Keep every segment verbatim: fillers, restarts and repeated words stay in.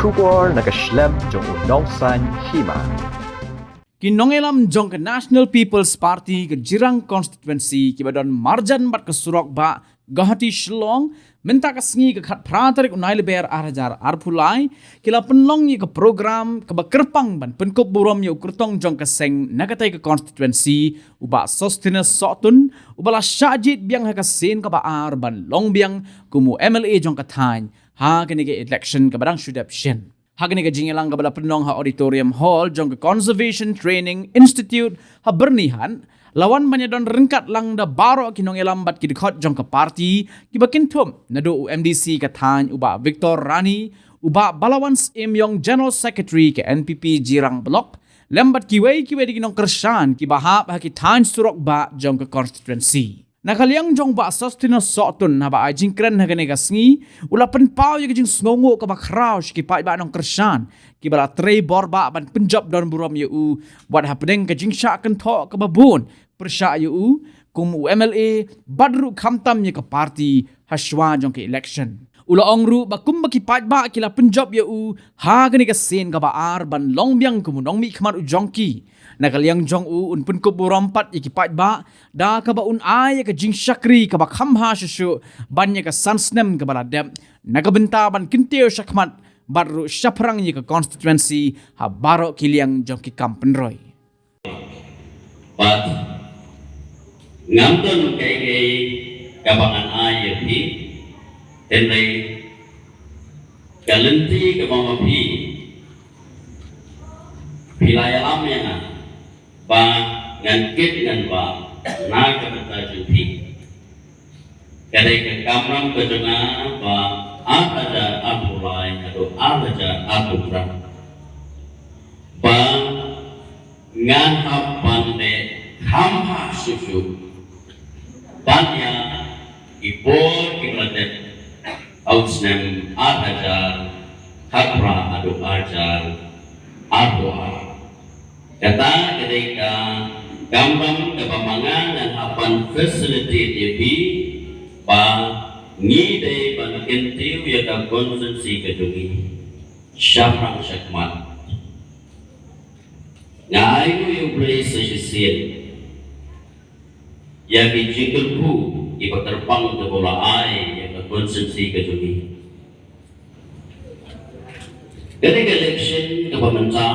Khubor na ka shlem jong u Nongsaiñ Hima. Ki nongïalam jong ka National People's Party ka Jirang Constituency kiba don marjan bad ka surok bah Guwahati Shillong, mynta ka sngi ka khatphra tarik u Nailaber arhajar arphew lai, ki la pynlong ïa ka program kaba kyrpang ban pynkup burom ïa u kyrtong jong ka seng na katei ka constituency, u bah Sosthenes Sohtun, uba la shah jied biang ha ka sien kaba ar ban long biang kum u M L A jong ka thaiñ ha kane ka election kaba dang shu dep shen. Ha kane ka jingïalang kaba la pynlong ha Auditorium Hall jong ka Conservation Training Institute ha Byrnihat, la wan ban ïadon ryngkat lang da baroh ki nongïalam bad ki dkhot jong ka party kiba kynthup naduh u M D C ka thaiñ u bah Victor Rani, u bah Balawan Syiem, General Secretary ka N P P Jirang Block, lem bad kiwei kiwei de ki nongkyrshan kiba hap ha ki thaiñ surok bah jong ka constituency. Na ka liang jong u bah Sosthenes Sohtun, haba ai jingkren ha kane ka sngi, u la pynpaw ïa ka jingsngewnguh kaba khraw sha ki paidbah nongkyrshan kiba la trei bor bah ban pynjop don burom ïa u, wat hapdeng ka jingshah kynthoh kaba bun pyrshah ïa u kum u M L A bad ruh khamtam ïa ka party ha shuwa jong ka election. U la ong ruh ba kumba ki paidbah ki la pynjop ïa u ha kane ka sien kaba ar ban long biang kum u nongmihkhmat u jong ki, na ka liang jong u un pynkup burom pat ïa ki paidbah da kaba un ai ïa ka jingshakri kaba kham bha shuh shuh ban ïa ka san snem kaba la dep, na ka bynta ban kyntiew shakhmat bad ruh shaphrang ïa ka constituency ha baroh ki liang jong ki kam pynroi. Bad ngam don kaei kaei kaba ngan ai ïa phi, hynrei ka lynti kaba ma phi, phi la ïalam ïa nga ba ngan kit ngan bah na ka bynta jong phi. Ka dei ka kamram ka jong nga ba arhajar arphew lai haduh arhajar arphew phra, ba ngan hap ban leh kham bha shuh shuh ban ïa ki bor kiba la dep ha u snem arhajar khatphra haduh arhajar arphew ar. Kata ka dei ka kamram kaba ma nga ngan hap ban facilitate ïa phi ba ngi dei ban kyntiew ïa ka constituency ka jong ngi shaphrang shakhmat. Nga ainguh ïa U Blei sa shisien ïa ki jingkyrkhu kiba kyrpang kaba u la ai ïa ka constituency ka jong ngi. Kane ka election kaba mynta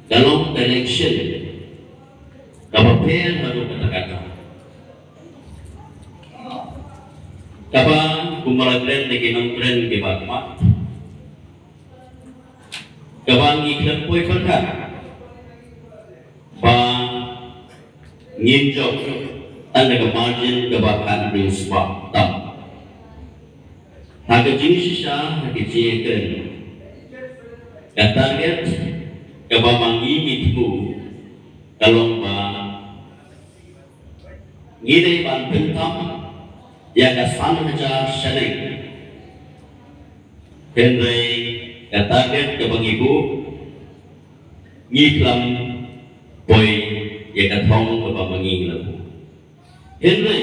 ka long ka election kaba pher haduh katta katta. Kaba kumba la kren da ki nongkren kiba khmat, kaba ngi khlem poi pyrkhat ba ngin jop tang da ka margin kaba khathynriew spah tam. Ha ka jingshisha, ha ka jingkren, ka target kaba ma ngi ngi thmu ka long ba ngi dei ban pyntam ïa ka san hajar shilling. Hynrei ka target kaba ngi buh, ngi khlem poi ïa ka thong kaba ma ngi ngi la buh. Hynrei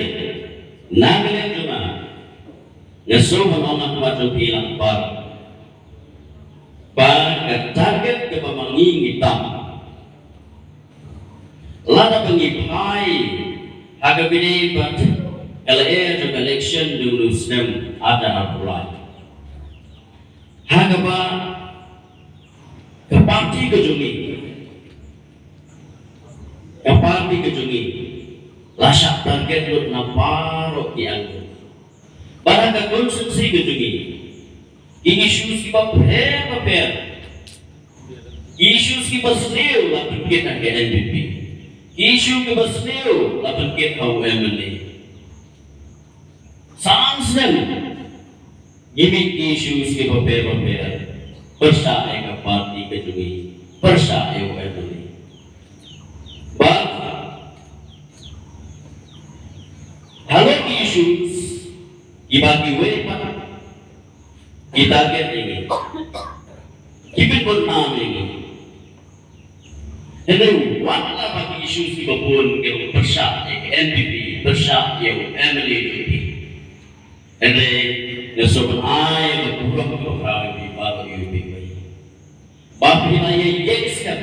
na ka liang jong nga, nga sngewbha ban ong ha khmat jong phi lang baroh ba ka target kaba ma ngi ngi tam, lada ba ngi phai ha kaba ïadei bad ka lyer jong ka election jong u snem arhajar arphew lai, ha kaba ka party ka jong ngi, ka party ka jong ngi la shah target lut na baroh ki angle. Bad ha ka constituency ka jong ngi, ki issues kiba pher ba pher, ki issues kiba sniew la pynkit ha ka N P P, ki issue kiba sniew la pynkit ha u M L A. San snem ngi mih ki issues kiba pher ba pher, pyrshah ïa ka party ka jong ngi, pyrshah ïa u M L A. Bad halor ki issues kiba kiwei pat ki target ïa ngi, ki pynbun nam ïa ngi. Hynrei wat la ba ki issues kiba bun ki long pyrshah ïa ka N P P, pyrshah ïa u M L A jong phi. Hynrei nga sngewbha ban ai ïa ka burom kaba khraw ïa phi baroh, Phi la ïeng skhem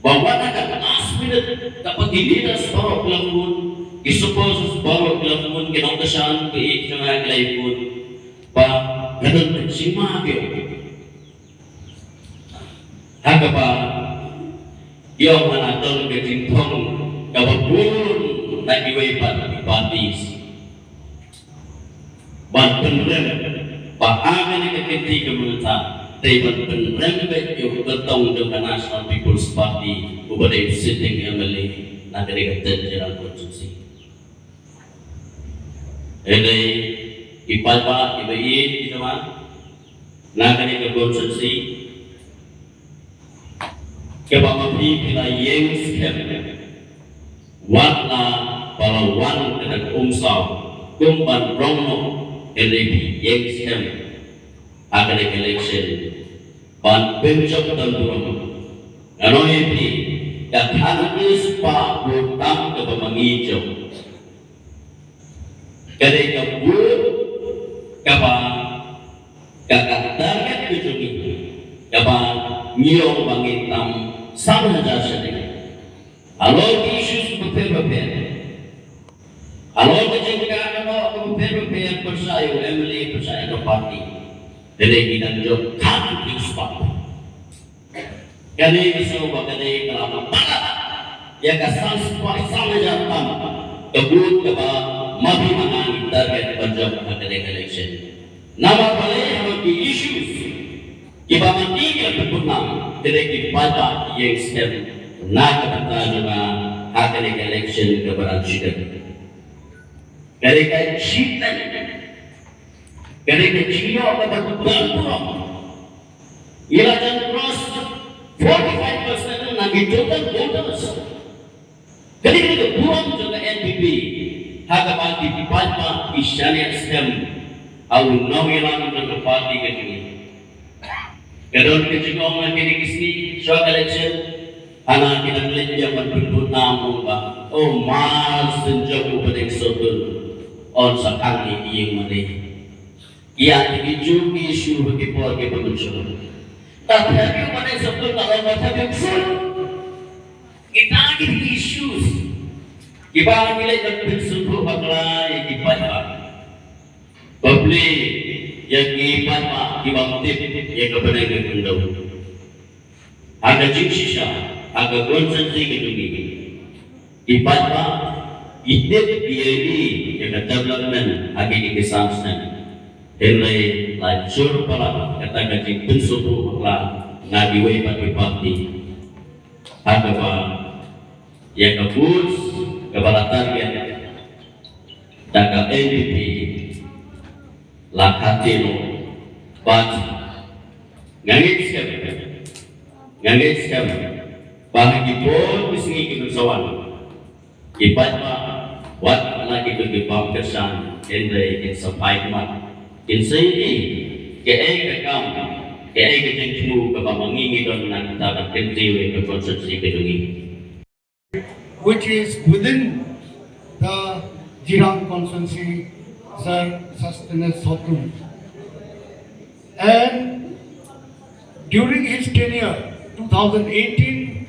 ba wat ha ka last minute, katba ki leaders baroh ki la bun, ki supporters baroh ki la bun, ki nongkyrshan ba ïeit jong nga ki la bun, ba ka don ka jingma biang. Ha kaba ïoh, hana don ka jingthung kaba bun na kiwei pat ki parties ban pynrem ba ha kane ka kynti ka mynta, dei ban pynrem beit ïa u kyrtong jong ka National People's Party uba dei u sitting M L A na kane ka Tenjira constituency. Hynrei ki paidbah kiba ïeit ki jong nga na kane ka constituency, kaba ma phi phi la ïeng skhem, wat la ba la wan kata ka umsaw kum ban rong noh, hynrei phi ïeng skhem ha kane ka election ban pynjop don burom. Nga ong ïa phi, ka khatsan spah vote tam kaba ma ngi jop, ka dei ka vote kaba, ka, ka target ka jong ngi, kaba ngi ong ba ngin tam san hajar shiteng. Halor ki issues bapher bapher, halor ka jingkynnoh kaba bapher bapher, pyrshah ïa u M L A, pyrshah ïa ka party, te dei ngi dang jop khatsan spah. Kane ka sngew ba kane ka la palat ïa ka san spah, san hajar tam ka vote kaba ma phi ma nga ngi target ban jop ha kane ka election. Namar balei? Halor ki issues kiba ma ngi ki la pynbud nam, te dei ki paidbah ki ïeng skhem na ka bynta jong nga ha kane ka election kaba dang shu dep. Ka dei ka jingteng, ka dei ka jingïoh kaba kordor. Ngi la jan cross forty-five percent na ki total voters. Ka dei ka burom jong ka N P P ha kaba ki paidbah ki shaniah skhem ha u nongïalam jong ka party ka jong ngi. Ka don ka jingong ha kine ki sngi shuwa ka election, hana ki dang leit ïa ban pynbud nam, ong ba, oh, mar syn jong u Bah Deng Sohtun, yn sa khang ïa ki ïing mane. Ïa ki ju ki issue ha ki por kiba mynshwa. Ta thep ïa u Bah Deng Sohtun, ta long ba thep ïa u Sohtun. Kita ki issues kiba ngi leit ban pynsngewthuh bakla ïa ki paidbah. Bapli ïa ki paidbah kiba tip ïa ka bneng ka khyndew. Ha ka jingshisha, ha ka constituency ka jong ngi, ki paidbah ki tip ïa ka development ha kine ki san snem. Hynrei la jur palat kata ka jingpynsngewthuh bakla na kiwei pat ki party. Ha kaba ïa ka vote kaba la target da ka N P P la khatii noh. Bad nga ngeit skhem, nga ngeit skhem ba ha ki bun ki sngi kiban sa wan, ki paidbah, wat la ki don ki bym kyrshan, hynrei kin sa phai khmat, kin sa ïohi kaei ka kam, kaei ka jingthmu kaba ma ngi ngi don na ka bynta ban kyntiew ïa ka constituency ka jong ngi. Which is within the Jirang constituency, Sir Sosthenes Sohtun. And during his tenure, two thousand eighteen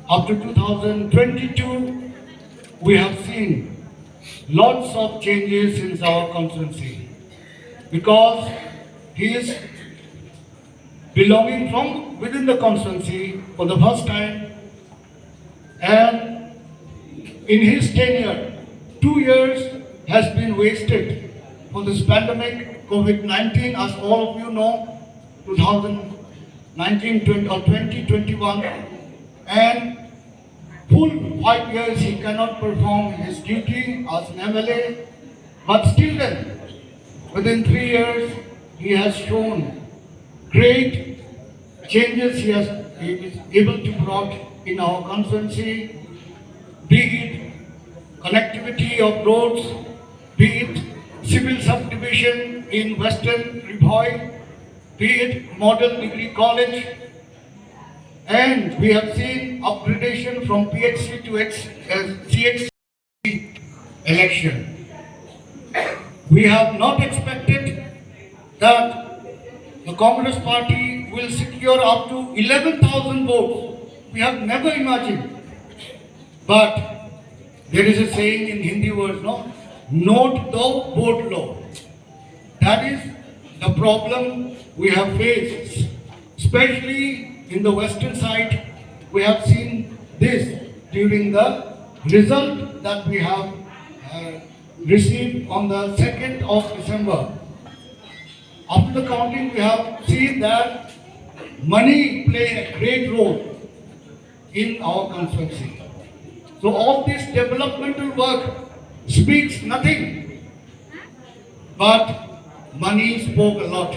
up to two thousand twenty-two, we have seen lots of changes in our constituency, because he is belonging from within the constituency for the first time, and in his tenure, two years has been wasted for this pandemic, COVID nineteen, as all of you know, two thousand nineteen twenty or twenty twenty-one, and full five years he cannot perform his duty as an M L A, but still then, within three years, he has shown great changes he has, he is able to brought in our constituency, be it connectivity of roads, be it civil subdivision in Western Ri Bhoi, be it model degree college, and we have seen upgradation from P H C to H, uh, C H C election. We have not expected that the Congress party will secure up to eleven thousand votes. We have never imagined. But there is a saying in Hindi words, no? Note do, vote lo. That is the problem we have faced, especially in the western side. We have seen this during the result that we have uh, received on the second of December. After the counting, we have seen that money play a great role in our constituency. So all this developmental work speaks nothing, but money spoke a lot.